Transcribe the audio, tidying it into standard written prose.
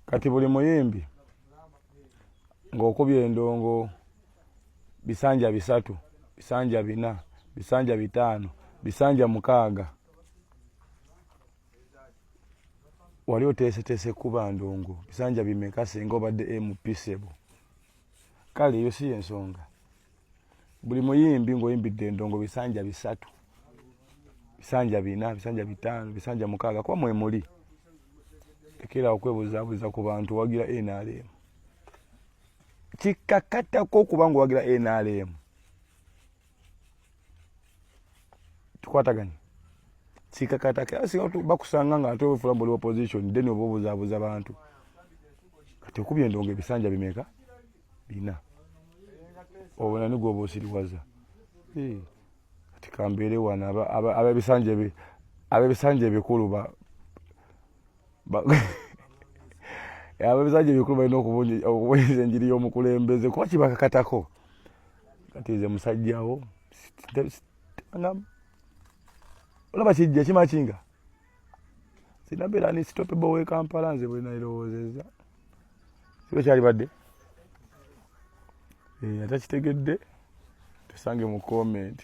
Kati buli muyimbi ng'okubye endongo bisanja 3, bisanja 4, bisanja 5, bisanja 6, wali oteeseteese kuba ndongo bisanja bimeka singa obadde MP sebo? Kale eyo si yensonga. Buli muyimbi ng'oyimbidde endongo bisanja 3, bisanja 4, bisanja 5, bisanja 6, kuba mwemuli tekera okwebuzaabuza ku bantu wagira NRM. Kikakatako okuba nga owagira NRM. Tukwataganye. Kikakatako era singa bakusanga nga ate wefula mbu oli opposition, then oba obuzaabuza bantu. Kati okubye endongo ebisanja bimeka? 4. Obona ni gwoba osiriwaza. Kati kambeere wano ab'ebisanja ebikulu ab'ebisanja ebikulu balina okubonyeza enjiri y'omukulembeze kuba kibakakatako. Kati nze musajjawo olaba kijja kimakinga sinabeera ni stoppable we Kampala nze bwe nairowoozezza sibe kyalibadde. Atakitegedde tusange mu comment.